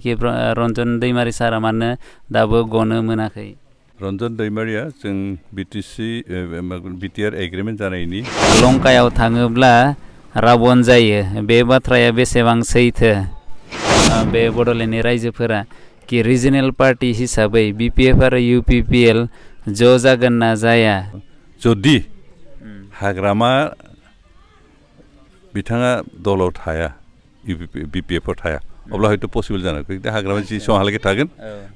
रन्जन दैमारि सारा मानो दाबो गनो मोनाखै? रन्जन दैमारिया जों बिटिआर एग्रिमेन्ट जानायनि लंकायाव थाङोब्ला राबन जायो, बे बाथ्राया बेसेबां सैथो? बे बड'लेण्डनि रायजोफोरा कि रिजनेल पार्टी हिसाबै बिपिएफ आरो इउपिपिएल ज' जागोन ना जाया? जुदि हाग्रामा बिथाङा दलाव थाया, बिपिएफआव थाया, अब्ला हयथ' पसिबल जानो हागौ। हाग्रामा जि समहालागै थागोन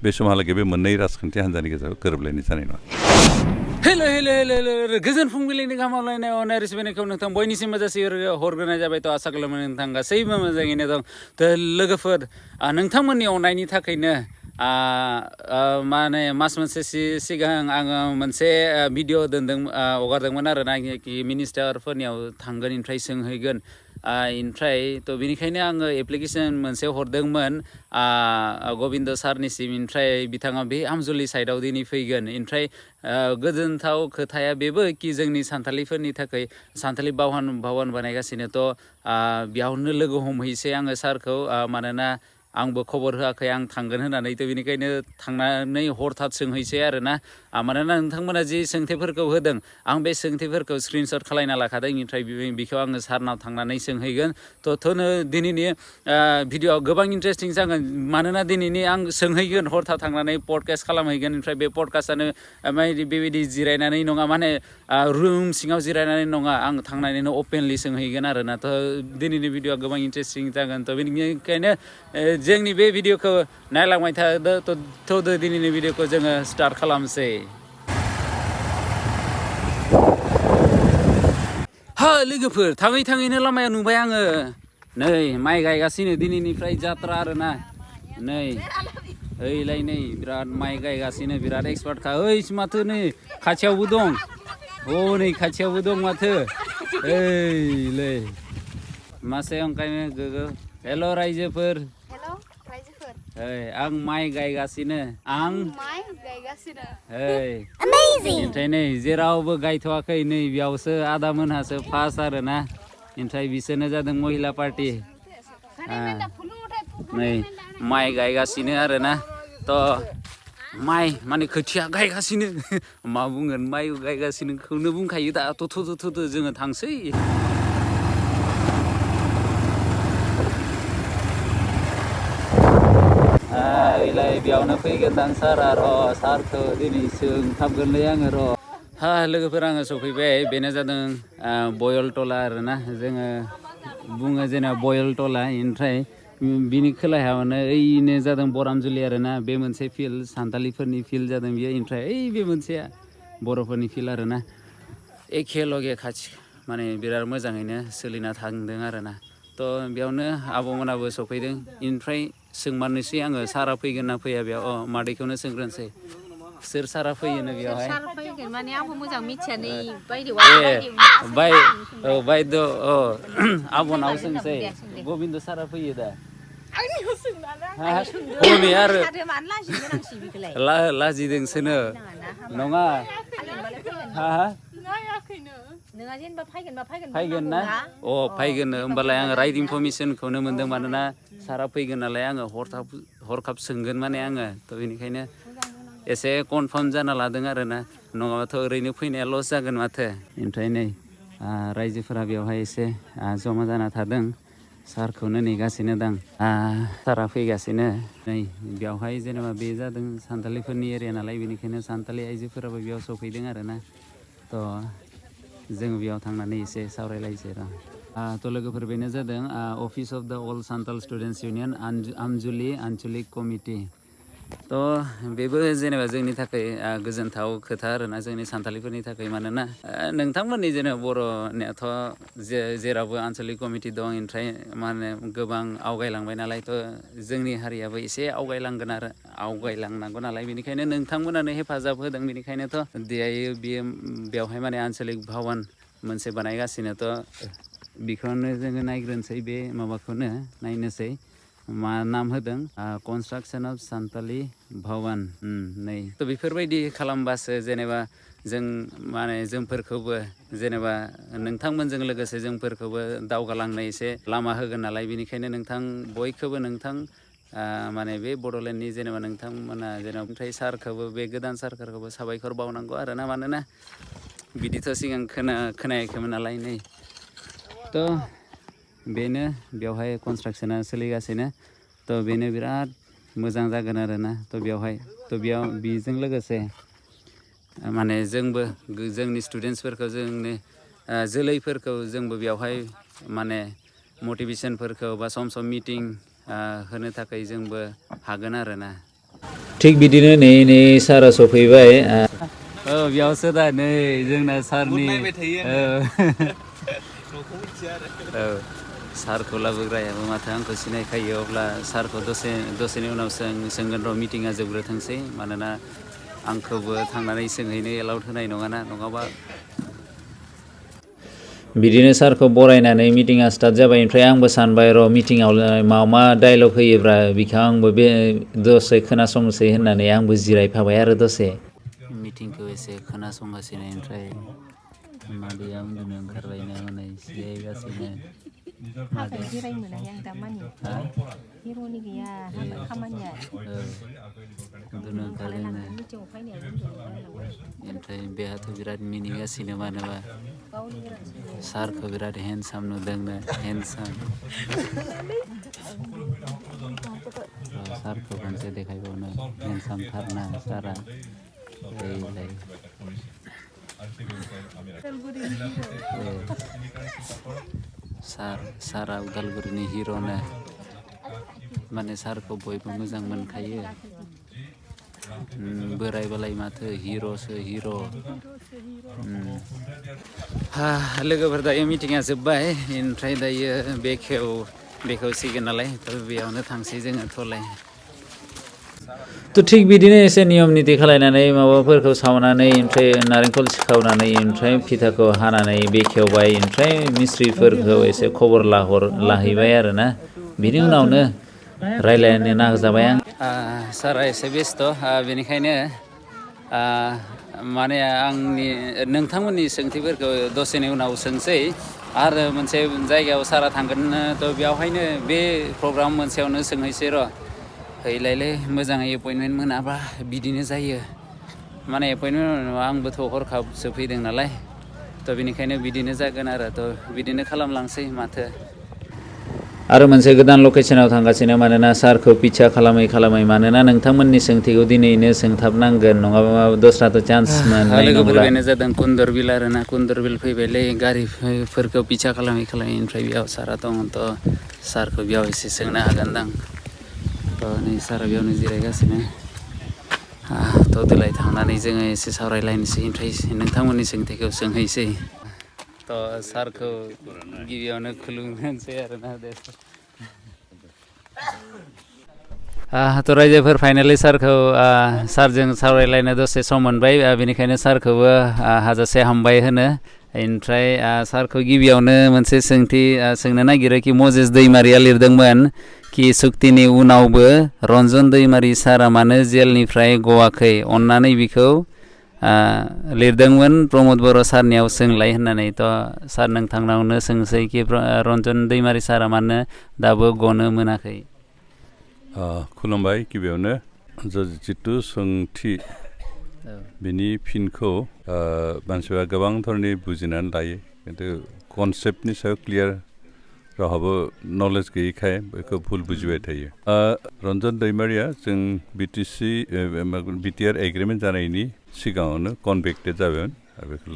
बे समहालागै बे मोननै राजखान्थि हान्जानि गेजेराव गोरोबलायनाय जानाय नङा। हेल' गोजोन फुंबिलिनि गाहाम हामलायनाय अननाय रिसिपनायखौ नोंथां बयनिसिमबो जासि हरग्रोनाय जाबाय। थ' आसा खालामो नोंथां गासैबो मोजाङैनो दं। थ' लोगोफोर, नोंथांमोननि अननायनि थाखायनो माने मास मोनसे सिगां आङो मोनसे भिडिअ हगारदोंमोन आरो ना, मिनिस्टारफोरनियाव थांगोन ओमफ्राय सोंहैगोन। ओमफ्राय थ' बेनिखायनो आङो एप्लिकेसन मोनसे हरदोंमोन गबिन्द सारनिसिम। ओमफ्राय बिथाङा बे आमजुलि साइडआव दिनै फैगोन। ओमफ्राय गोजोनथाव खोथाया बेबो कि जोंनि सानथालिफोरनि थाखाय सानथालि बावहान बानायगासिनो। थ' बेयावनो लोगो हमहैसै आङो सारखौ, मानोना आंबो खबर होआखै आं थांगोन होननानै। थ' बेनिखायनो थांनानै हरथाब सोंहैसै आरो ना, मानोना नोंथांमोना जि सोंथिफोरखौ होदों आं बे सोंथिफोरखौ स्क्रिनशट खालायना लाखादों। ओमफ्राय बेखौ आङो सारनाव थांनानै सोंहैगोन। थ' दिनैनि भिडिअ'आ गोबां इन्टारेस्टिं जागोन, मानोना दिनैनि आं सोंहैगोन हरथाब थांनानै पडकास्ट खालामहैगोन। ओमफ्राय बे पडकास्टआनो बेबायदि जिरायनानै नङा, माने रुम सिङाव जिरायनानै नङा, आं थांनानैनो अपेनलि सोंहैगोन आरो ना। थ' दिनैनि भिडिअ'आ गोबां इन्टारेस्टिं जागोन। थ' बेनिखायनो जोंनि बे भिडिअ'खौ नायलांबाय थादो। थ' दिनैनि भिडिअ'खौ जोङो स्टार्ट खालामसै। लोगोफोर, थाङै थाङैनो लामायाव नुबाय आङो नै माइ गायगासिनो दिनैनिफ्राय जात्रा आरो ना। नै ओइलाय नै बिराद माइ गायगासिनो, बिराद एक्सपार्टखा। माथो नै खाथियावबो दं, नै खाथियावबो दं माथो। ओइलै मासे ओंखायनो गोगो हेल' रायजोफोर, आं माइ गायगासिनो। ओमफ्राय नै जेरावबो गायथ'वाखै, नै बेयावसो आदा मोनहासो फार्स्ट आरो ना। ओमफ्राय बिसोरनो जादों महिला पार्टि। नै माइ गायगासिनो आरो ना। थ' माइ माने खोथिया गायगासिनो, मा बुंगोन, माइ गायगासिनोखौनो बुंखायो दा। थ' जोङो थांसै। बेयावनो फैगोनदां सारा। सारखौ दिनै सोंथाबगोनलै आङो लोगोफोर, आङो सफैबाय। बेनो जादों बयलटला आरो ना, जोङो बुङो जेनेबा बयलटला। ओमफ्राय बिनि खोलाहायावनो ओइनो जादों बरामजुलि आरो ना। बे मोनसे फिल्ड, सानथालिफोरनि फिल्ड जादों बियो। ओमफ्राय बे मोनसेया बर'फोरनि फिल्ड आरो ना। एखे लगे खाथि, माने बिराद मोजाङैनो सोलिना थांदों आरो ना। थ' बेयावनो आब'मोनाबो सफैदों। ओमफ्राय सोंमारनोसै आङो सारा फैगोन ना फैया बेयाव। मादैखौनो सोंग्रोनोसै, सोर सारा फैयोनो बेयावहाय? माने आंबो मोजां मिथिया नै बायद' आब'नाव सोंसै, गबिन्द सारा फैयो दा? लाजिदोंसोनो नङा। फैगोन ना? फैगोन। होमबालाय आङो राइट इनफरमेसनखौनो मोनदों, मानोना सारा फैगोन नालाय आङो हरखाब सोंगोन माने आङो। थ' बेनिखायनो एसे कनफार्म जाना लादों आरो ना, नङाबाथ' ओरैनो फैनाया लस जागोन माथो। ओमफ्राय नै रायजोफोरा बेवहाय एसे जमा जाना थादों, सारखौनो नेगासिनो दां। सारा फैगासिनो नै बेवहाय, जेनेबा बे जादों सानथालिफोरनि एरिया नालाय, बेनिखायनो सानथालि आइजोफोराबो बेयाव सफैदों आरो ना। थ' जोङो बेयाव थांनानै एसे सावरायलायसै थ' लोगोफोर, बेनो जादों अफिस अफ द अल सान्थाल स्टुडेन्टस इउनियन आमजुलि आनसलिक कमिटि। थ' बेबो जेनेबा जोंनि थाखाय गोजोनथाव खोथा आरोना, जोंनि सानथालिफोरनि थाखाय। मानोना नोंथांमोननि जेनेबा बर'नियाथ' जेरावबो आनसलिक कमिटि दं। ओमफ्राय मा होनो, गोबां आवगायलांबाय नालाय। थ' जोंनि हारियाबो एसे आवगायलांगोन आरो आवगायलांनांगौ नालाय। बेनिखायनो नोंथांमोनानो हेफाजाब होदों। बेनिखायनोथ' बेवहाय माने आनसलिक भवन मोनसे बानायगासिनो। थ' बेखौनो जोङो नायग्रोनोसै, बे माबाखौनो नायनोसै मा नाम होदों, कनस्ट्राक्सन अफ सानथालि भवन। नै थ' बेफोरबायदि खालामबासो जेनेबा जों माने जोंफोरखौबो, जेनेबा नोंथांमोनजों लोगोसे जोंफोरखौबो दावगालांनो एसे लामा होगोन नालाय। बेनिखायनो नोंथां बयखौबो, नोंथां माने बे बड'लेण्डनि जेनेबा नोंथांमोना जेनेबा ओमफ्राय सारखौबो बे गोदान सारखारखौबो साबायखर बावनांगौ आरोना मानोना बिदिथ' सिगां खोनायाखैमोन नालाय नै थ' बेनो बेवहाय कनस्ट्राक्सना सोलिगासिनो थ' बेनो बिराद मोजां जागोन आरोना थ' बेवहाय थ' बेजों लोगोसे माने जोंबो जोंनि स्टुडेन्टसफोरखौ जोंनि जोलैफोरखौ जोंबो बेवहाय माने मटिभेसनफोरखौ बा सम सम मिटिं होनो थाखाय जोंबो हागोन आरोना थिग बिदिनो नै सारा सफैबाय बेयावसो दा नै जोंना सारनि सारखौ लाबोग्रायाबो माथो आंखौ सिनायखायो अब्ला सारखौ दसेनि उनाव सोंगोन र' मिटिङा जोबग्रोथोंसै मानोना आंखौबो थांनानै सोंहैनो एलाउड होनाय नङाना नङाबा बिदिनो सारखौ बरायनानै मिटिङा स्टार्ट जाबाय ओमफ्राय आंबो सानबाय र' मिटिङाव मा डायलग होयोब्रा बिखौ आंबो बे दसे खोनासंनोसै होननानै आंबो जिरायफाबाय आरो दसे मिटिंखौ एसे खोनासंगासिनो ओमफ्राय मादैया उन्दुनो ओंखारबायनो हनै जिरायगासिनो हाबायाव जिरायनो मोनाखै आं दामानि हिर'नि गैया हाबा खामानिया उन्दुनो ओंखारदोंनो मिटिङाव फैनायाव उन्दुनो ओमफ्राय बेहाथ' बिराद मिनिगासिनो मानोबा सारखौ बिराद हेन्डसाम नुदोंनो हेन्डसाम सारखौ खनसे देखायबावनो हेन्डसाम थारना सारा सारा उदालगुरिनि हिर'नो माने सारखौ बयबो मोजां मोनखायो बोरायबालाय माथो हिर'सो हिर' लोगोफोर दायो मिटिङा जोब्बाय ओमफ्राय दायो बेखेवसिगोन नालाय बेयावनो थांसै जोङो थ'लाय थ' थिग बिदिनो एसे नियम निथि खालायनानै माबाफोरखौ सावनानै ओमफ्राय नारेंखल सिखावनानै ओमफ्राय फिथाखौ हानानै बेखेवबाय ओमफ्राय मिस्ट्रिफोरखौ एसे खबर लाहैबाय आरोना बिनि उनावनो रायलायनो नाजाबाय आं सारा एसे बेस्थ' बेनिखायनो माने नोंथांमोननि सोंथिफोरखौ दसेनि उनाव सोंसै आरो मोनसे जायगायाव सारा थांगोन थ' बेवहायनो बे प्रग्राम मोनसेयावनो सोंहैसै र' हैलायलै मोजाङै एपइन्टमेन्ट मोनाबा बिदिनो जायो माने एपइन्टमेन्ट आंबोथ' हरखाबसो फैदों नालाय थ' बेनिखायनो बिदिनो जागोन आरो थ' बिदिनो खालामलांसै माथो आरो मोनसे गोदान लकेसनाव थांगासिनो मानोना सारखौ पिच्छा खालामै मानोना नोंथांमोननि सोंथिखौ दिनैनो सोंथाबनांगोन नङाबा दस्राथ' चान्स मोननाय लोगोफोर नंला बेनो जादों कुन्दरबिल आरोना कुन्दरबिल फैबायलै गारिफोरखौ पिच्छा खालामै ओमफ्राय बेयाव सारा दङ थ' सारखौ बेयाव एसे सोंनो हागोनदां थ' नै सारा बेयावनो जिरायगासिनो थ' देलाय थांनानै जोङो एसे सावरायलायनोसै ओमफ्राय नोंथांमोननि सोंथिखौ सोंहैसै थ' सारखौ गिबियावनो खुलुमग्रोनोसै आरोना थ' रायजोफोर फाइनालि सारजों सावरायलायनो दसे सम मोनबाय बेनिखायनो सारखौबो हाजासे हामबाय होनो ओमफ्राय सारखौ गिबियावनो मोनसे सोंथि सोंनो नागिरो कि मजेस दैमारिया लिरदोंमोन कि सुक्तिनि उनावबो रन्जन दैमारि सारा मानो जेलनिफ्राय गवाखै अन्नानै बिखौ लिरदोंमोन प्रमद बर' सारनियाव सोंलाय होननानै थ' सार नोंथांनावनो सोंसै कि रन्जन दैमारि सारा मानो दाबो गनो मोनाखै खुलुमबाय गिबियावनो जिथु सोंथि बिनि फिनखौ मानसिफ्रा गोबां धरनि बुजिनानै लायो खिन्थु कनसेप्टनि सायाव क्लियार रावहाबो नलेज गैयैखाय बेखौ भुल बुजिबाय थायो रन्जन दैमारिया जों बिटिआर एग्रिमेन्ट जानायनि सिगाङावनो कनभिक्टेड जाबायमोन आरो बेखौ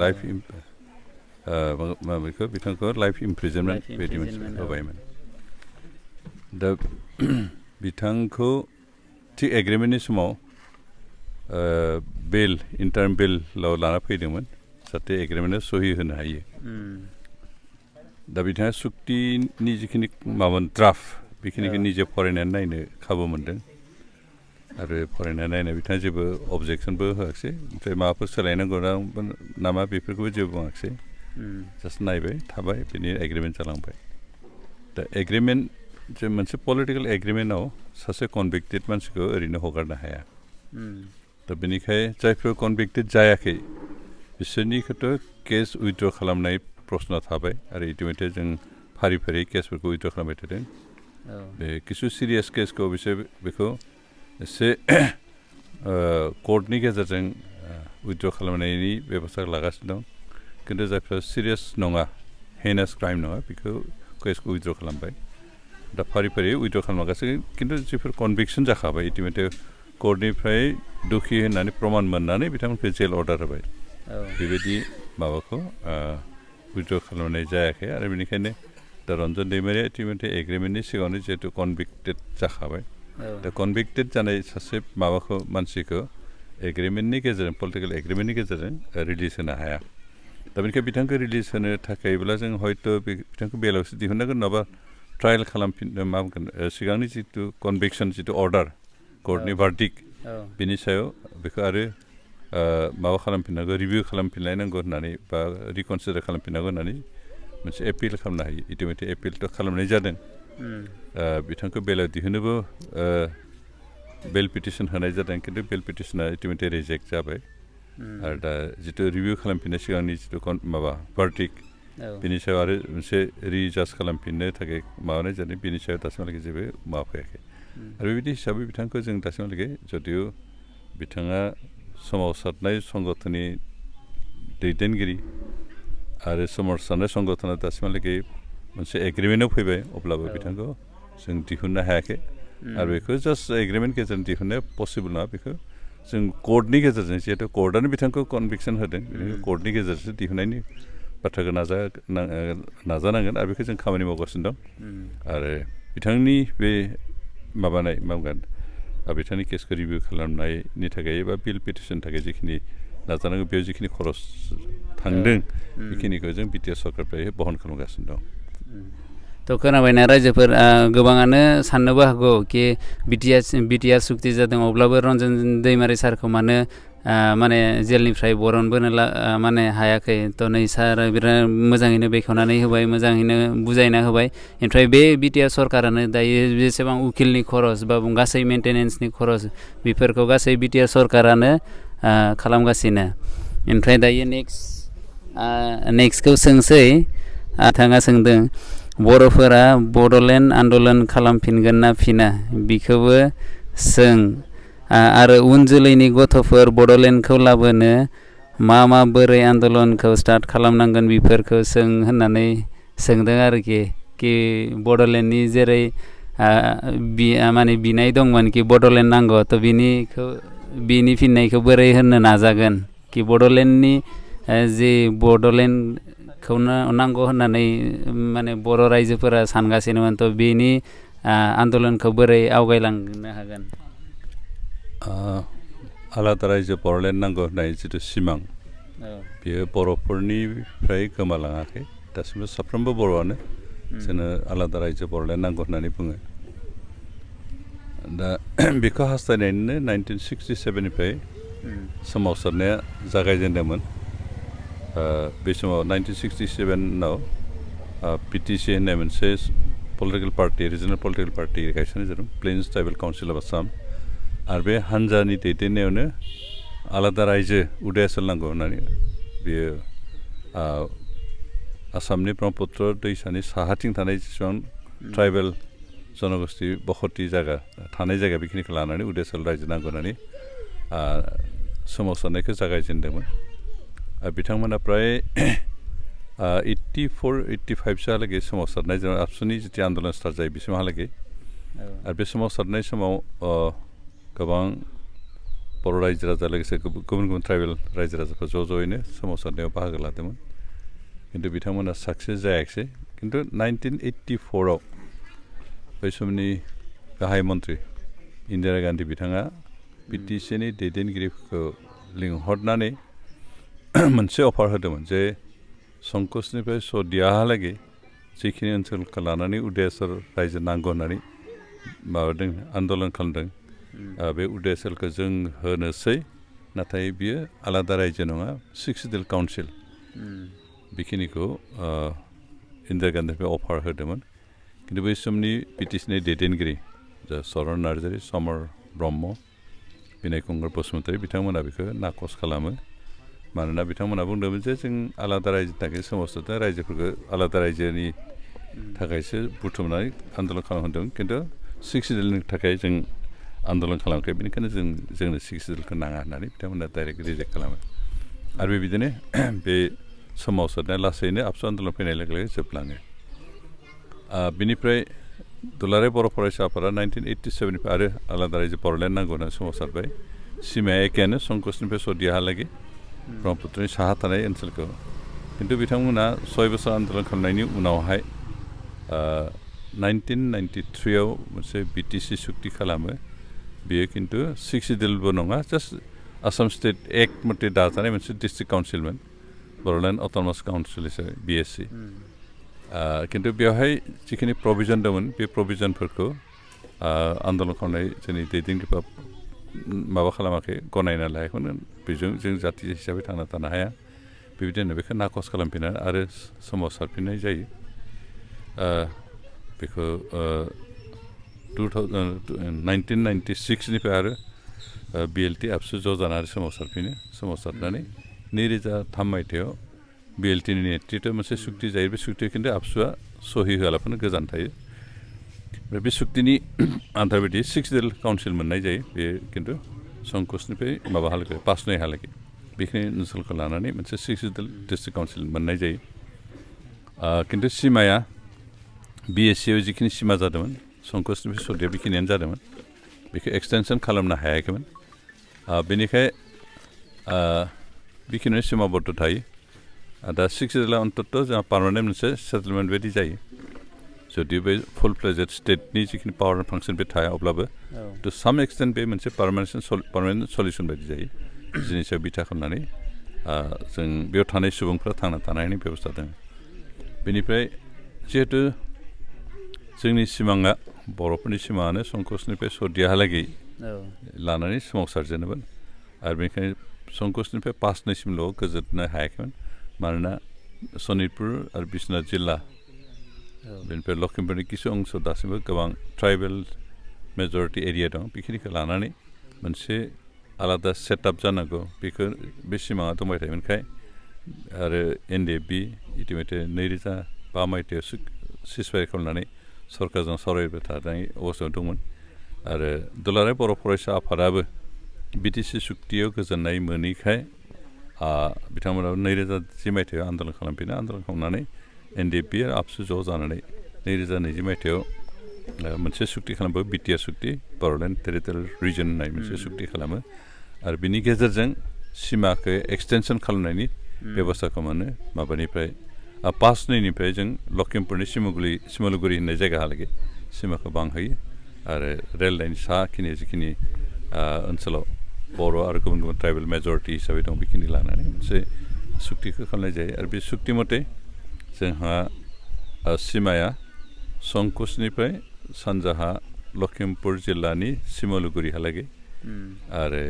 बेखौ बिथांखौ लाइफ इमप्रिजनमेन्ट बिदि मोनसे होबायमोन दा बिथांखौ थिग एग्रिमेन्टनि समाव इन्टार्म बेलाव लाना फैदोंमोन जाहाथे एग्रिमेन्टआव सहि होनो हायो दा बिथाङा सुक्तिनि जिखिनि ड्राफ्ट बेखिनिखौ निजे फरायनानै नायनो खाबु मोनदों आरो फरायनानै नायनाय बिथाङा जेबो अबजेक्सनबो होआखिसै ओमफ्राय माबाफोर सोलायनांगौ नामा बेफोरखौबो जेबो बुङाखिसै जास्ट नायबाय थाबाय बिनि एग्रिमेन्ट जालांबाय दा एग्रिमेन्ट जे मोनसे पलिटिकेल एग्रिमेन्टआव सासे कनभिक्टेड मानसिखौ ओरैनो हगारनो हाया दा बेनिखाय जायफोर कनभिक्टेड जायाखै बिसोरनिखौथ' केस उइथड्र खालामनाय प्रश्न थाबाय आरो इतिमध्य जों फारि केसफोरखौ उइथड्र खालामबाय थादों बे किसु सिरियास केसखौ बिसोर बेखौ एसे कर्टनि गेजेरजों उइथड्र खालामनायनि बेबस्था लागासिनो दं खिन्थु जायफ्रा सिरियास नङा हेनास क्राइम नङा बेखौ केसखौ उइथड्र खालामबाय दा फारि फारि उइथड्र खालामगासिनो खिन्थु जिफोर कनभिक्सन जाखाबाय इटिमेटे कर्टनिफ्राय दुखि होननानै प्रमान मोननानै बिथांमोनखौ जेल अर्डार होबाय बेबायदि माबाखौ उइथड्र खालामनाय जायाखै आरो बेनिखायनो दा रन्जन दैमारिया इटिमेटे एग्रिमेन्टनि सिगाङावनो जिहेतु कनभिक्टेड जाखाबाय दा कनभिक्टेड जानाय सासे माबाखौ मानसिखौ एग्रिमेन्टनि गेजेरजों पलिटिकेल एग्रिमेन्टनि गेजेरजों रिलिज होनो हाया दा बेनिखायनो बिथांखौ रिलिज होनो थाखायब्ला जों हयथ' बिथांखौ बेलायावसो दिहुननांगोन नङाबा ट्रायल खालामफिननो मा बुंगोन सिगांनि जिथु कनभिक्सन जिथु अर्डार कर्टनि भार्डिक बिनि सायाव बेखौ आरो माबा खालामफिननांगौ रिभिउ खालामफिनलायनांगौ होननानै बा रिकनसिडार खालामफिननांगौ होननानै मोनसे एपिल खालामनो हायो इटिमेटे एपिलथ' खालामनाय जादों बिथांखौ बेलायाव दिहुनोबो बेल पिटिसन होनाय जादों खिन्थु बेल पिटिसना इटिमेटे रिजेक्ट जाबाय आरो दा जिथु रिभिउ खालामफिननाय सिगांनि जिथु माबा भार्डिक बिनि सायाव आरो मोनसे रिजास्ट खालामफिननो थाखाय माबानाय जादों बिनि सायाव दासिमहालागै जेबो माबा फैयाखै आरो बेबायदि हिसाबै बिथांखौ जों दासिमहालागै जदिउ बिथाङा सोमावसारनाय संगठननि दैदेनगिरि आरो सोमावसारनाय संगठना दासिमहालागै मोनसे एग्रिमेन्टआव फैबाय अब्लाबो बिथांखौ जों दिहुननो हायाखै आरो बेखौ जास्ट एग्रिमेन्ट गेजेरजों दिहुननाया पसिबल नङा बेखौ जों कर्टनि गेजेरजों जिहेतु कर्टआनो बिथांखौ कनभिक्सन होदों बेनिखायनो कर्टनि गेजेरजों दिहुननायनि बाथ्राखौ नाजानांगोन आरो बेखौ जों खामानि मावगासिनो दं आरो बिथांनि बे माबानाय मा बुंगोन बिथांनि केसखौ रिभिउ खालामनायनि थाखाय एबा बिल पिटिसननि थाखाय जिखिनि नाजानांगौ बेयाव जिखिनि खरस थांदों बेखिनिखौ जों बिटिआर सरकारनिफ्राय बहन खालामगासिनो दं थ' खोनाबायना रायजोफोर गोबाङानो साननोबो हागौ कि बिटिआर सुक्ति जादों अब्लाबो रन्जन दैमारि सारखौ मानो माने जेलनिफ्राय बरनबोनो माने हायाखै थ' नै सारा बिराद मोजाङैनो बेखेवनानै होबाय मोजाङैनो बुजायना होबाय ओमफ्राय बे बिटिआर सरकारानो दायो जेसेबां उकिलनि खरस बा गासै मेन्टेनेन्सनि खरस बेफोरखौ गासै बिटिआर सरकारानो खालामगासिनो ओमफ्राय दायो नेक्स्टखौ सोंसै बिथाङा सोंदों बर'फोरा बड'लेण्ड आन्दलन खालामफिनगोन ना फिना बिखौबो सों आरो उन जोलैनि गथ'फोर बड'लेण्डखौ लाबोनो मा बोरै आन्दलनखौ स्टार्ट खालामनांगोन बेफोरखौ सों होननानै सोंदों आरोखि कि बड'लेण्डनि जेरै माने बिनाय दंमोन कि बड'लेण्ड नांगौ थ' बिनि फिननायखौ बोरै होनो नाजागोन कि बड'लेण्डनि जि बड'लेण्डखौ नांगौ होननानै माने बर' रायजोफोरा सानगासिनोमोन थ' बेनि आन्दलनखौ बोरै आवगायलांनो हागोन आलादा रायजो बड'लेण्ड नांगौ होननाय जिथु सिमां बेयो बर'फोरनिफ्राय गोमालाङाखै दासिमबो साफ्रोमबो बर'आनो जोंनो आलादा रायजो बड'लेण्ड नांगौ होननानै बुङो दा बेखौ हास्थायनायनिनो 1967निफ्राय सोमावसारनाया जागायजेनदोंमोन बे समाव 1967आव पिटिसि होननाय मोनसे political party regional political party गायसननाय जादों plains tribal council of Assam आरो बे हान्जानि दैदेननायावनो आलादा रायजो उदयासल नांगौ होननानै बेयो आसामनि ब्रह्मपुत्र दैसानि साहाथिं थानाय जेसेबां ट्राइबेल जनगोष्ठी बखति जायगा थानाय जायगा बेखिनिखौ लानानै उदयासल रायजो नांगौ होननानै सोमावसारनायखौ जागायजेनदोंमोन बिथांमोना फ्राय 84-85सोहालागै सोमावसारनाय जेराव आबसुनि जिथु आन्दलन स्टार्ट जायो बेसिमहालागै आरो बे सोमावसारनाय समाव गोबां बर' रायजो राजा लोगोसे गुबुन गुबुन ट्राइबेल रायजो राजाफोर ज'यैनो सोमावसारनायाव बाहागो लादोंमोन खिन्थु बिथांमोना साक्सेस जायाखिसै खिन्थु 1984आव बै समनि गाहाय मन्त्रि इन्दिरा गान्धी बिथाङा बिटिसिनि दैदेनगिरिफोरखौ लिंहरनानै मोनसे अफार होदोंमोन जे संकसनिफ्राय सदियाहालागै जिखिनि ओनसोलखौ लानानै उदयासल रायजो नांगौ होननानै माबादों आन्दलन खालामदों बे उदयासलखौ जों होनोसै नाथाय बियो आलादा रायजो नङा सिक्सदिल काउन्सिल बेखिनिखौ इन्दिरा गान्धीनिफ्राय अफार होदोंमोन खिन्थु बै समनि बिटिसिनि दैदेनगिरि जा चरन नार्जारि समर ब्रह्म बिनय कुमार बसुमतारी बिथांमोना बेखौ नाकस खालामो मानोना बिथांमोना बुंदोंमोन जे जों आलादा रायजोनि थाखाय सोमावसारदों रायजोफोरखौ आलादा रायजोनि थाखायसो बुथुमनानै आन्दलन खालामदों खिन्थु 6 सिडिउलनि थाखाय जों आन्दलन खालामाखै बेनिखायनो जोंनो 6 सिडिउलखौ नाङा होननानै बिथांमोना डाइरेक्ट रिजेक्ट खालामो आरो बेबायदिनो बे सोमावसारनाया लासैनो आबसु आन्दलन फैनाय लोगो लोगो जोबलाङो बिनिफ्राय दुलाराय बर' फरायसा आफादा 1987निफ्राय आरो आलादा रायजो बर'लेण्ड नांगौ होनना सोमावसारबाय सिमाया एखेयानो संकसनिफ्राय सदियाहालागै ब्रह्मपुत्रनि साहा थानाय ओनसोलखौ खिन्थु बिथांमोना 6 बोसोर आन्दलन खालामनायनि उनावहाय 1993आव मोनसे बिटिसि सुक्ति खालामो बेयो खिन्थु 6 सिडिउलबो नङा जास्ट आसाम स्टेट एक्ट मथे दाजानाय मोनसे डिस्ट्रिक्ट काउन्सिलमोन बर'लेण्ड अट'नमास काउन्सिल हिसाबै बिएससि खिन्थु बेवहाय जिखिनि प्रभिजन दंमोन बे प्रभिजनफोरखौ आन्दलन खालामनाय जोंनि दैदेनगिरिफ्रा माबा खालामाखै गनायना लायाखैमोन बेजों जों जाथि हिसाबै थांना थानो हाया बेबायदिनो बेखौ नाकस खालामफिननानै आरो सोमावसारफिननाय जायो बेखौ 1996निफ्राय आरो बिएलटि आबसु ज' जानानै सोमावसारनानै 2003 मायथाइयाव बिएलटिनि नेतृत्व मोनसे सुक्ति जायो बे सुक्तियाव खिन्थु आबसुआ सहि होआलाफानो गोजान थायो ओमफ्राय बे सुक्तिनि आन्थार बायदि 6 सिडिउल काउन्सिल मोननाय जायो बे खिन्थु संकसनिफ्राय माबाहालागै 5 हालागै बेखिनि ओनसोलखौ लानानै मोनसे 6 सिडिउल डिस्ट्रिक्ट काउन्सिल मोननाय जायो खिन्थु सिमाया बिएससिआव जिखिनि सिमा जादोंमोन संकसनिफ्राय सदिया बेखिनियानो जादोंमोन बेखौ एक्सटेनसन खालामनो हायाखैमोन बेनिखाय बेखिनियाव सिमाबद्ध थायो दा 6 सिडिउला अन्तत' जोंहा पार्मानेन्ट मोनसे सेटेलमेन्ट बायदि जायो जुदि बे फुल फ्लेजेड स्टेटनि जिखिनि पावार एन्ड फांसन बे थाया अब्लाबो टु साम एक्सटेन्ट बे मोनसे पार्मानेन्ट सलिउसन बायदि जायो जिनि सायाव बिथा खालामनानै जों बेयाव थानाय सुबुंफ्रा थांना थानायनि बेबस्था दङ बेनिफ्राय जिहेतु जोंनि सिमाङा बर'फोरनि सिमाङानो संकसनिफ्राय सदियाहालागै लानानै सोमावसारजेनोमोन आरो बेनिखायनो संकसनिफ्राय 5-2सिमल' गोजोननो हायाखैमोन मानोना सनितपुर आरो बिश्वनाथ जिल्ला बेनिफ्राय लखिमपुरनि किसु अंश दासिमबो गोबां ट्राइबेल मेजरिटि एरिया दं बेखिनिखौ लानानै मोनसे आलादा सेटआप जानांगौ बेखौ बे सिमाङा दंबाय थायोमोनखाय आरो एनडिएफबि इतिमধ্যে 2005 मायथाइयाव सिजफायार खालामनानै सरकारजों सावरायबाय थानाय अबस्थायाव दंमोन आरो दुलाराय बर' फरायसा आफादाबो बिटिसि सुक्तियाव गोजोननाय मोनैखाय बिथांमोनाबो 2010 मायथाइयाव आन्दलन खालामनानै एनडिएफबि आरो आबसु ज' जानानै 2020 मायथाइयाव मोनसे सुक्ति खालामो बिटिआर सुक्ति बर'लेण्ड टेरिटरियेल रिजन होननाय मोनसे सुक्ति खालामो आरो बिनि गेजेरजों सिमाखौ एक्सटेनसन खालामनायनि बेबस्थाखौ मोनो माबानिफ्राय 5-2निफ्राय जों लखिमपुरनि सिमलुगुरि होननाय जायगाहालागै सिमाखौ बांहोयो आरो रेल लाइन साखिनि जिखिनि ओनसोलाव बर' आरो गुबुन गुबुन ट्राइबेल मेजरिटि हिसाबै दं बेखिनि लानानै मोनसे सुक्तिखौ खालामनाय जायो आरो बे सुक्ति मथे जोंहा सिमाया संकसनिफ्राय सानजाहा लखिमपुर जिल्लानि सिमलुगुरिहालागै आरो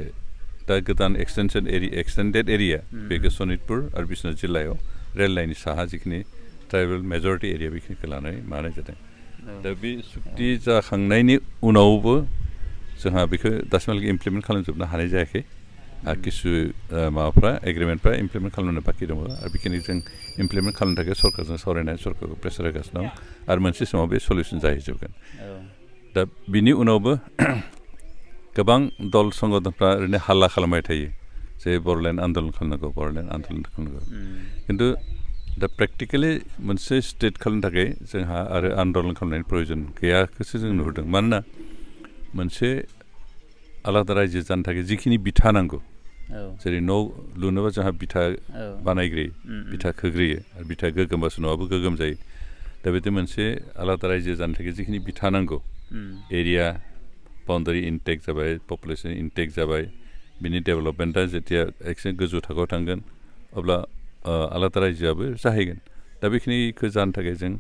दा गोदान एक्सटेन्डेड एरिया बेखौ सनितपुर आरो बिश्वनाथ जिल्लायाव रेल लाइननि साहा जिखिनि ट्राइबेल मेजरिटि एरिया बेखिनिखौ लानानै मानाय जादों दा बे सुक्ति जाखांनायनि उनावबो जोंहा बेखौ दासिमहालागै इमप्लिमेन्ट खालामजोबनो हानाय जायाखै किसु माबाफ्रा एग्रिमेन्टफ्रा इमप्लिमेन्ट खालामनो बाखि दङ आरो बेखिनि जों इमप्लिमेन्ट खालामनो थाखाय सरकारजों सावरायनानै सरकारखौ प्रेसार होगासिनो दं आरो मोनसे समाव बे सलिउसन जाहैजोबगोन दा बिनि उनावबो गोबां दल संगठनफ्रा ओरैनो हाल्ला खालामबाय थायो जे बर'लेण्ड आन्दलन खालामनांगौ खिन्थु दा प्रेक्टिकेलि मोनसे स्टेट खालामनो थाखाय जोंहा आरो आन्दलन खालामनायनि प्रयजन गैयाखौसो जों नुहुरदों मानोना मोनसे आलादा रायजो जानो थाखाय जिखिनि बिथा नांगौ जेरै न' लुनोबा जोंहा बिथा बानायग्रोयो बिथा खोग्रोयो आरो बिथा गोगोमबासो न'आबो गोगोम जायो दा बिदि मोनसे आलादा रायजो जानो थाखाय जिखिनि बिथा नांगौ एरिया बाउन्डारि इनटेक जाबाय पपुलेसन इनटेक जाबाय बिनि डेभेलपमेन्टआ जेथिया एक्सेन्ट गोजौ थाखोआव थांगोन अब्ला आलादा रायजोआबो जाहैगोन दा बेखिनिखौ जानो थाखाय जों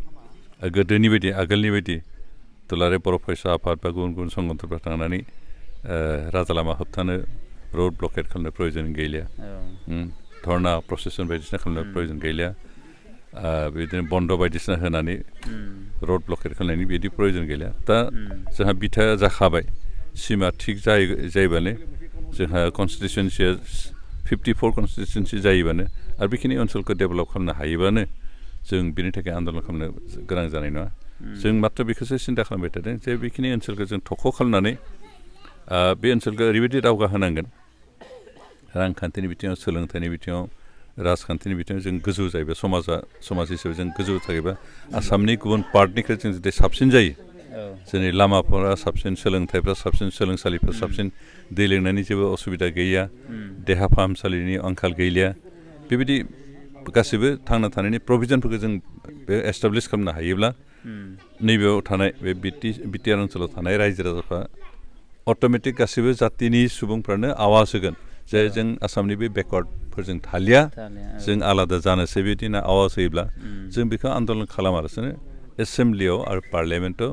गोदोनि बायदि आगोलनि बायदि दुलाराय बर' फरायसा आफाद बा गुबुन गुबुन संगठनफ्रा थांनानै राजा लामा होबथानो रड ब्लकेट खालामनो प्रयजन गैलिया धर्ना प्रसेसन बायदिसिना खालामनो प्रयजन गैलिया बिदिनो बन्द बायदिसिना होनानै रड ब्लकेट खालामनायनि बिदि प्रयजन गैलिया दा जोंहा बिथाया जाखाबाय सिमा थिग जायोबानो जोंहा कनस्टिटिउन्सिया 54 कनस्टिटिउन्सि जायोबानो आरो बेखिनि ओनसोलखौ डेभेलप खालामनो हायोबानो जों बिनि थाखाय आन्दलन खालामनो गोनां जानाय नङा जों मात्र बेखौसो सिन्था खालामबाय थादों जे बेखिनि ओनसोलखौ जों थख' खालामनानै बे ओनसोलखौ ओरैबायदि दावगाहोनांगोन रांखान्थिनि बिथिङाव सोलोंथाइनि बिथिङाव राजखान्थिनि बिथिङाव जों गोजौ जायोबा समाज हिसाबै जों गोजौ थायोबा आसामनि गुबुन पार्टनिख्रुइ जों जुदि साबसिन जायो जोंनि लामाफोरा साबसिन सोलोंथाइफ्रा साबसिन सोलोंसालिफ्रा साबसिन दै लोंनायनि जेबो असुबिदा गैया देहा फाहामसालिनि आंखाल गैलिया बेबायदि गासैबो थांना थानायनि प्रभिजनफोरखौ जों बे एस्टाब्लिश खालामनो हायोब्ला नैबेयाव थानाय बे बिटिआर ओनसोलाव थानाय रायजो राजाफ्रा अट'मेटिक गासैबो जातिनि सुबुंफ्रानो आवाज होगोन जे जों आसामनि बे बेकवार्डफोरजों थालिया जों आलादा जानोसै बिदि होनना आवाज होयोब्ला जों बेखौ आन्दलन खालामालासिनो एसेम्ब्लियाव आरो पार्लियामेन्टआव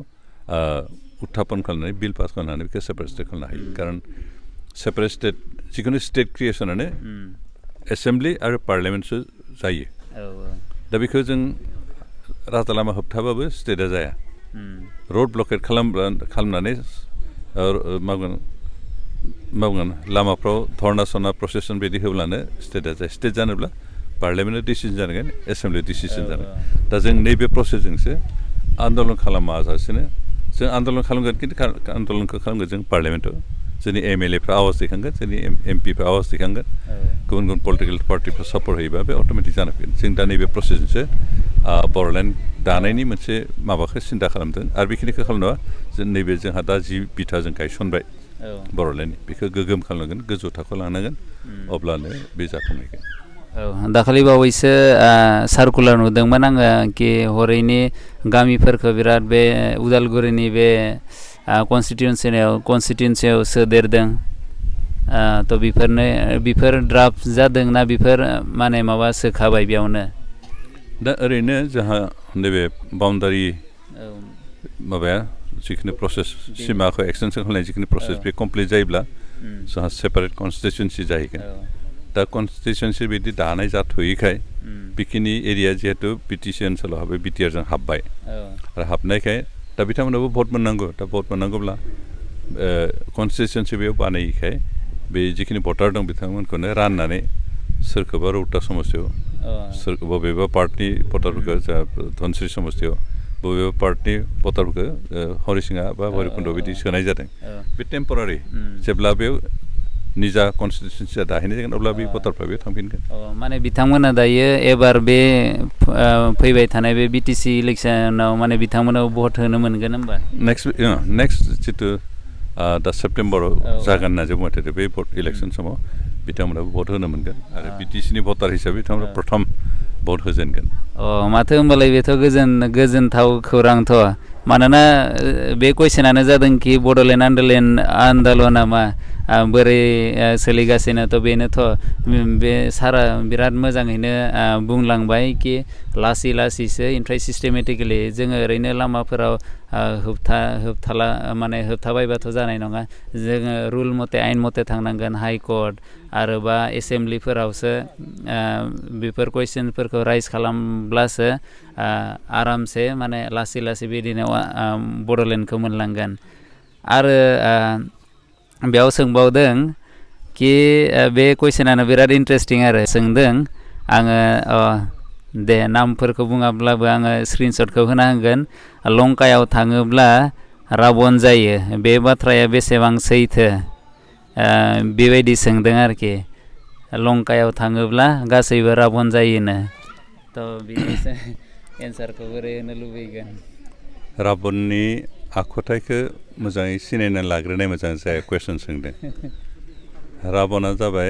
उत्थापन खालामनानै बिल पास खालामनानै बेखौ सेपारेट स्टेट खालामनो हायो खारन सेपारेट स्टेट जिखुनु स्टेट क्रिएसनानो एसेम्ब्लि आरो पार्लियामेन्टसो जायो दा बेखौ जों राजा लामा होबथाबाबो स्टेटआ जाया रड ब्लकेट खालामनानै मावगोन लामाफ्राव धर्ना सरना प्रसेसन बायदि होब्लानो स्टेटआ जाया स्टेट जानोब्ला पार्लियामेन्टआ डिसिजन जानांगोन एसेम्ब्लियाव डिसिजन जानांगोन दा जों नैबे प्रसेसजोंसो आन्दलन खालामाजासेनो जों आन्दलन खालामगोन खिन्थु आन्दलनखौ खालामगोन जों पार्लियामेन्टआव जोंनि एमएलएफ्रा आवाज दैखांगोन जोंनि एमपिफ्रा आवाज दैखांगोन गुबुन गुबुन पलिटिकेल पार्टिफ्रा सापर्ट होयोबा बे अट'मेटिक जाना फैगोन जों दा नैबे प्रसेसजोंसो बर'लेण्ड दानायनि मोनसे माबाखौ सिन्था खालामदों आरो बेखिनिखौ खालामनोबा जों नैबे जोंहा दा जि बिथा जों गायसनबाय बर'लेण्डनि बेखौ गोगोम खालामनांगोन गोजौ थाखोआव लांनांगोन अब्लानो बे जाफुंहैगोन दाखालि बावैसो सार्कुलार नुदोंमोन आङो कि हरैनि गामिफोरखौ बिराद बे उदालगुरिनि बे कनस्टिटिउन्सियाव सोदेरदों थ' बेफोर ड्राफ्ट जादों ना बेफोर माने माबा सोखाबाय बेयावनो दा ओरैनो जोंहा नैबे बाउन्डारि माबाया जिखिनि प्रसेस सिमाखौ एक्सटेनसन खालामनाय जिखिनि प्रसेस बे कमप्लिट जायोब्ला जोंहा सेपारेट कनस्टिटिउन्सि जाहैगोन दा कनस्टिटिउन्सि बिदि दानाय जाथ'यैखाय बेखिनि एरिया जिहेतु बिटिसि ओनसोलाव हाबबाय बिटिआरजों हाबबाय आरो हाबनायखाय दा बिथांमोनाबो भट मोननांगौ दा भट मोननांगौब्ला कनस्टिटिउन्सि बेयाव बानायैखाय बे जिखिनि भटार दं बिथांमोनखौनो राननानै सोरखौबा रौता समस्तियाव बबेबा पार्टनि भटारफोरखौ जा धनस्रि समस्तियाव बबेबा पार्टनि भटारफोरखौ हरिसिङा बा भैरबकुन्द बिदि सोनाय जादों बे टेम्परारि जेब्ला बेयाव निजा कनस्टिटिउन्सिया दाहैनाय जागोन अब्ला बे भटारफ्रा बेयाव थांफिनगोन माने बिथांमोना दायो एबार बे फैबाय थानाय बे बिटिसि इलेक्सनाव माने बिथांमोनाव भट होनो मोनगोन होमबा नेक्स्ट जितु दा सेप्टेम्बराव जागोन होनना जों बुंबाय थादों बे भट इलेक्सन समाव बिथांमोनाबो भट होनो मोनगोन आरो बिटिसिनि भटार हिसाबै बिथांमोना प्रथम भट होजेनगोन माथो होमबालाय बेथ' गोजोनथाव खौरांथ' मानोना बे कुइसनानो जादों कि बड'लेण्ड आन्दलना मा बोरै सोलिगासिनोथ' बेनोथ' बे सारा बिराद मोजाङैनो बुंलांबाय कि लासै लासैसो ओमफ्राय सिस्टेमेटिकेलि जोङो ओरैनो लामाफोराव होबथाबायबाथ' जानाय नङा जोङो रुल मथे आयेन मथे थांनांगोन हाइकर्ट आरो बा एसेम्ब्लिफोरावसो बेफोर कुइसनफोरखौ राइज खालामब्लासो आरामसे माने लासै लासै बिदिनो बड'लेण्डखौ मोनलांगोन आरो बेयाव सोंबावदों कि बे कुइसनानो बिराद इन्टारेस्टिं आरो सोंदों आङो दे नामफोरखौ बुङाब्लाबो आङो स्क्रिनशटखौ होना होगोन लंकायाव थाङोब्ला राबन जायो बे बाथ्राया बेसेबां सैथो बेबायदि सोंदों आरोखि लंकायाव थाङोब्ला गासैबो राबन जायोनो थ' बिनि एन्सारखौ बोरै होनो लुबैगोन राबननि आखुथायखौ मोजाङै सिनायना लाग्रोनाय मोजां जाया कुइसन सोंदों राबना जाबाय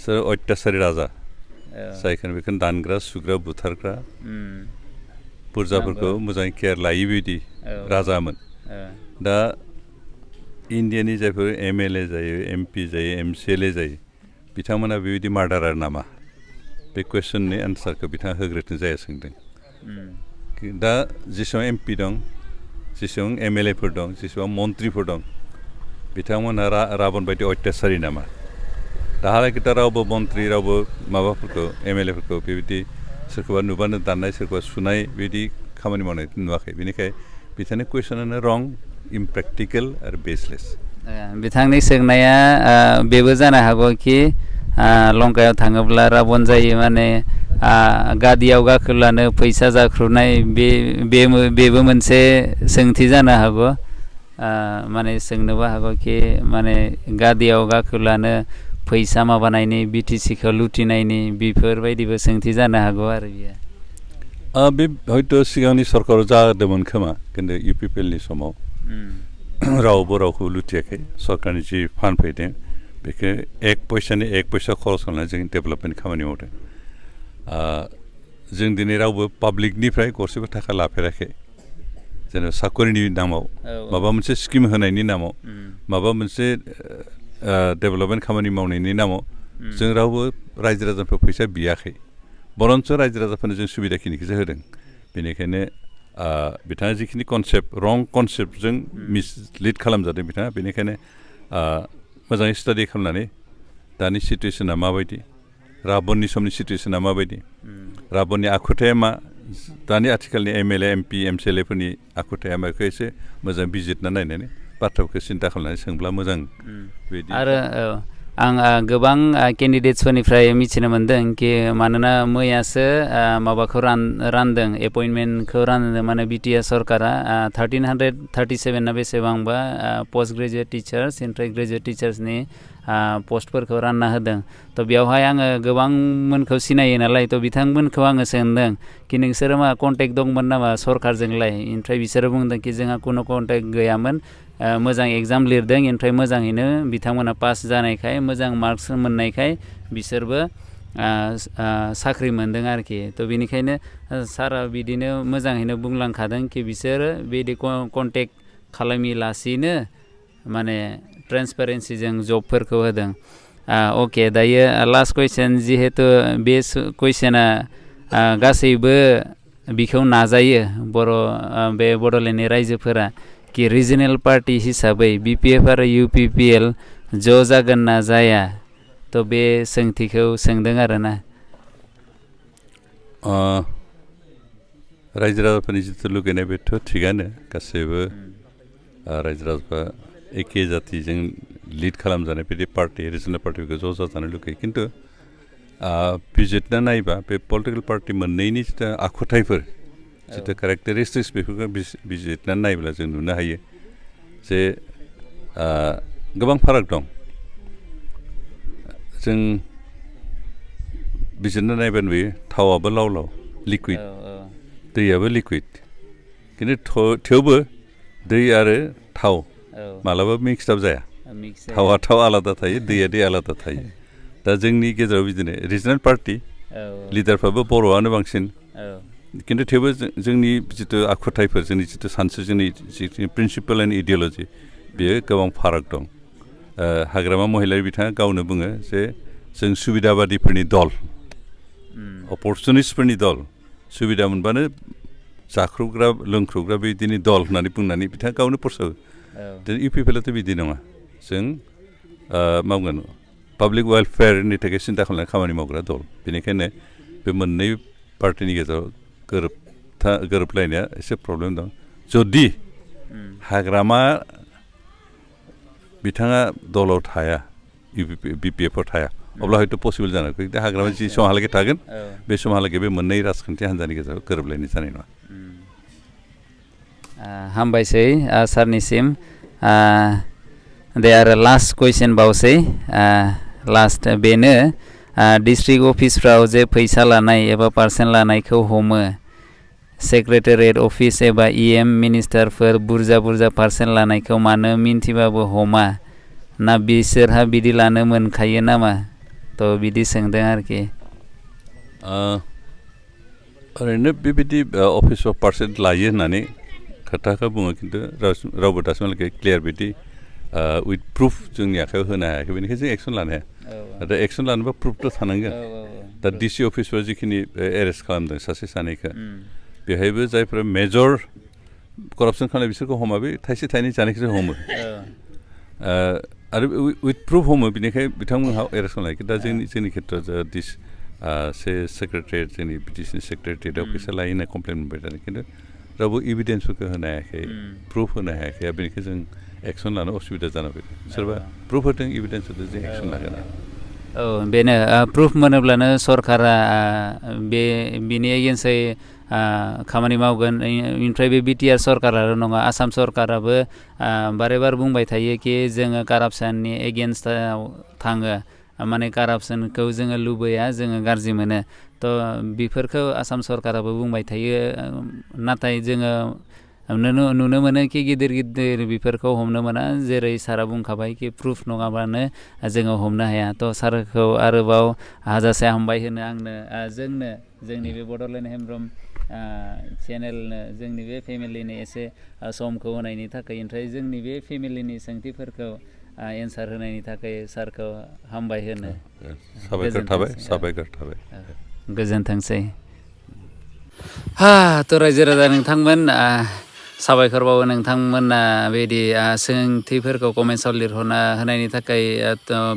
सोर अत्याचारि राजा जायखौ बेखौनो दानग्रा सुग्रा बुथारग्रा बुरजाफोरखौ मोजाङै केयार लायै बायदि राजामोन दा इन्डियानि जायफोर एमएलए जायो एमपि जायो एमसिएलए जायो बिथांमोना बेबायदि मार्डारार नामा बे कुइसननि एन्सारखौ बिथाङा होग्रोनो जाया सोंदों दा जेसेबां एमपि दं जेसेबां एमएलएफोर दं जेसेबां मन्त्रिफोर दं बिथांमोनहा राबन बायदि अत्याचारि नामा दाहालागै दा रावबो मन्त्रि रावबो माबाफोरखौ एमएलएफोरखौ बेबायदि सोरखौबा नुबानो दाननाय सोरखौबा सुनाय बिदि खामानि मावनाय नुवाखै बेनिखायनो बिथांनि कुइसनानो रं इमप्रेक्टिकेल आरो बेसलेस बिथांनि सोंनाया बेबो जानो हागौ कि लंकायाव थाङोब्ला राबन जायो माने गादियाव गाखोब्लानो फैसा जाख्रुबनाय बेबो मोनसे सोंथि जानो हागौ माने सोंनोबो हागौ कि माने गादियाव गाखोब्लानो फैसा माबानायनि BTC-खौ लुटिनायनि बेफोरबायदिबो सोंथि जानो हागौ आरो बियो बे हयथ' सिगांनि सरकाराव जादोंमोन खोमा खिन्थु UPPLनि समाव रावबो रावखौ लुथियाखै सरकारनि जि फान्ड फैदों बेखौ 1 पैसा खरस खालामनानै जों डेभेलपमेन्ट खामानि मावदों जों दिनै रावबो पाब्लिकनिफ्राय गरसेबो थाखा लाफेराखै जेनेबा साखरिनि नामाव माबा मोनसे स्किम होनायनि नामाव माबा मोनसे डेभेलपमेन्ट खामानि मावनायनि नामाव जों रावबो रायजो राजाफोर फैसा बियाखै बरन्स रायजो राजाफोरनो जों सुबिदाखिनिखौसो होदों बेनिखायनो बिथाङा जिखिनि कनसेप्ट रं कनसेप्टजों मिसलिड खालामजादों बिथाङा बेनिखायनो मोजाङै स्टाडि खालामनानै दानि सिटुवेसना माबायदि राबननि समनि सिटुवेसना माबायदि राबननि आखुथाया मा दानि आथिखालनि MLA MP MCLA फोरनि आखुथाया मा बेखौ एसे मोजां बिजिरना नायनानै बाथ्राफोरखौ सिन्था खालामनानै सोंब्ला मोजां बिदि आरो आं गोबां केन्डिडेट्सफोरनिफ्राय मिथिनो मोनदों कि मानोना मैयासो माबाखौ रानदों एपइन्टमेन्टखौ रानदों माने BTR सरकारा 1337 ना बेसेबांबा पोस्ट ग्रेजुवेट टिचार्स ओमफ्राय ग्रेजुवेट टिचार्सनि पस्टफोरखौ रानना होदों थ' बेवहाय आङो गोबांमोनखौ सिनायो नालाय थ' बिथांमोनखौ आङो सोंदों कि नोंसोरो मा कन्टेक्ट दंमोन नामा सरकारजोंलाय ओमफ्राय बिसोरो बुंदों कि जोंहा खुनु कन्टेक्ट गैयामोन मोजां एग्जाम लिरदों ओमफ्राय मोजाङैनो बिथांमोना पास जानायखाय मोजां मार्कस मोननायखाय बिसोरबो साख्रि मोनदों आरोखि थ' बेनिखायनो सारा बिदिनो मोजाङैनो बुंलांखादों कि बिसोरो बिदि कन्टेक्ट खालामिलासिनो माने ट्रेन्सपारेन्सिजों जबफोरखौ होदों अके दायो लास्ट कुइसन जिहेतु बे कुइसना गासैबो बिखौ नाजायो बे बड'लेण्डनि रायजोफोरा कि रिजनेल पार्टि हिसाबै BPF आरो UPPL ज' जागोन ना जाया थ' बे सोंथिखौ सोंदों आरोना रायजो राजाफोरनि जिथु लुगैनाय बेथ' थिगानो गासैबो रायजो राजाफ्रा एखे जातिजों लिड खालामजानाय बिदि पार्टि रिजनेल पार्टिफोरखौ ज' जाजानो लुगैयो खिन्थु बिजिरना नायबा बे पलिटिकेल पार्टि मोननैनि जिथु आखुथायफोर जिथु केरेक्टारिस्टिक्स बेफोरखौ बिजिरनानै नायब्ला जों नुनो हायो जे गोबां फाराग दं जों बिजिरना नायबा नुयो थावाबो लाव लाव लिकुइड दैयाबो लिकुइड खिन्थु थेवबो दै आरो थाव मालाबा मिक्सड जाया थावा थाव आलादा थायो दैया दै आलादा थायो दा जोंनि गेजेराव बिदिनो रिजनेल पार्टि लिडारफ्राबो बर'आनो बांसिन खिन्थु थेवबो जोंनि जिथु आखुथायफोर जोंनि जिथु सानस्रि जोंनि जिथु प्रिन्सिपाल एन्ड इडिअल'जि बेयो गोबां फाराग दं हाग्रामा महिलारि बिथाङा गावनो बुङो जे जों सुबिदाबादिफोरनि दल अपरचुनिस्टफोरनि दल सुबिदा मोनबानो जाख्रुबग्रा लोंख्रुबग्रा बिदिनो दल होननानै बुंनानै बिथाङा गावनो फोसावो UPPLआथ' बिदि नङा जों मावगोन पाब्लिक वेलफेयारनि थाखाय सिन्था खालामनानै खामानि मावग्रा दल बेनिखायनो बे मोननै पार्टिनि गेजेराव गोरोबलायनाया एसे प्रब्लेम दं जुदि हाग्रामा बिथाङा दलाव थाया BPF-आव थाया अब्ला हयथ' पसिबल जानो हागौ खिन्थु हाग्रामा जि समहालागै थागोन बे समहालागै बे मोननै राजखान्थि हान्जानि गेजेराव गोरोबलायनाय जानाय नङा हामबायसै सारनिसिम दे आरो लास्ट कुइसन बावसै लास्ट बेनो डिस्ट्रिक्ट अफिसफ्राव जे फैसा लानाय एबा पार्सेन्ट लानायखौ हमो सेक्रेटारियेट अफिस एबा EM मिनिस्टारफोर बुरजा बुरजा पार्सेन्ट लानायखौ मानो मिन्थिबाबो हमा ना बिसोरहा बिदि लानो मोनखायो नामा थ' बिदि सोंदों आरोखि ओरैनो बेबायदि अफिसाव पार्सेन्ट लायो होननानै खोथाखौ बुङो खिन्थु रावबो दासिमहालागै क्लियार बिदि उइथ प्रुफ जोंनि आखायाव होनो हायाखै बेनिखायनो जों एक्सन लानो हाया दा एक्सन लानोबा प्रुफथ' थानांगोन दा DC अफिसफ्राव जिखिनि एरेस्ट खालामदों सासे सानैखौ बेहायबो जायफोरा मेजर करापसन खालामनाय बिसोरखौ हमा बे थाइसे थाइनै जानायखौसो हमो आरो उइथ प्रुफ हमो बेनिखाय बिथांमोनहा एरेस्ट खालामनाय दा जोंनि खेथ्रआव सेक्रेटारियेट जोंनि BTC सेक्रेटारियेटआव फैसा लायो होनना कमप्लेन मोनबाय थादों खिन्थु रावबो इभिडेन्सफोरखौ होनो हायाखै प्रुफ होनो हायाखै बेनिखाय जों एक्सन लानो असुबिदा जाना फैदों सोरबा प्रुफ होदों इभिडेन्स होदों जों एक्सन लागोन औ बेनो प्रुफ मोनोब्लानो सरकारा बिनि एगेन्स्टै खामानि मावगोन ओमफ्राय बे बिटिआर सरकाराल' नङा आसाम सरकाराबो बारे बार बुंबाय थायो कि जोङो कारापसननि एगेन्स्टआव थाङो माने कारापसनखौ जोङो लुबैया जोङो गाज्रि मोनो थ' बेफोरखौ आसाम सरकाराबो बुंबाय थायो नाथाय जोङो नुनो मोनो कि गिदिर गिदिर बेफोरखौ हमनो मोना जेरै सारा बुंखाबाय कि प्रुफ नङाबानो जोङो हमनो हाया थ' सारखौ आरोबाव हाजासे हामबाय होनो आंनो जोंनि बे बड'लेण्ड हेमब्रम चेनेलनो जोंनि बे फेमिलिनि एसे समखौ होनायनि थाखाय ओमफ्राय जोंनि बे फेमिलिनि सोंथिफोरखौ एन्सार होनायनि थाखाय सारखौ हामबाय होनो साबायखर थाबाय गोजोनथोंसै थ' रायजो राजा नोंथांमोन साबायखर बावो नोंथांमोना बेबायदि सोंथिफोरखौ कमेन्टआव लिरहरना होनायनि थाखाय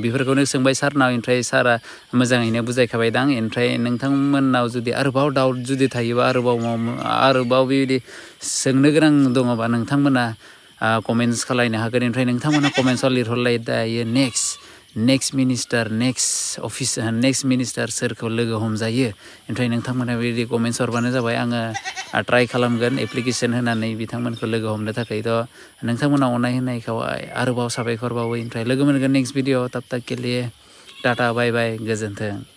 बेफोरखौनो सोंबाय सारनाव ओमफ्राय सारा मोजाङैनो बुजायखाबायदां ओमफ्राय नोंथांमोननाव जुदि आरोबाव डाउट जुदि थायोबा आरोबाव बेबायदि सोंनो गोनां दङबा नोंथांमोना कमेन्टस खालायनो हागोन ओमफ्राय नोंथांमोना कमेन्टआव लिरहरलाय दायो नेक्स्ट मिनिस्टार सोरखौ लोगो हमजायो ओमफ्राय नोंथांमोना बेबायदि कमेन्टस हरबानो जाबाय आङो ट्राइ खालामगोन एप्लिकेसन होनानै बिथांमोनखौ लोगो हमनो थाखायथ' नोंथांमोना अननाय होनायखौ आरोबाव साबायखर बावो ओमफ्राय लोगो मोनगोन नेक्स्ट भिडिअ' ताब ताक के लिए टाटा बाय बाय गोजोन्थों।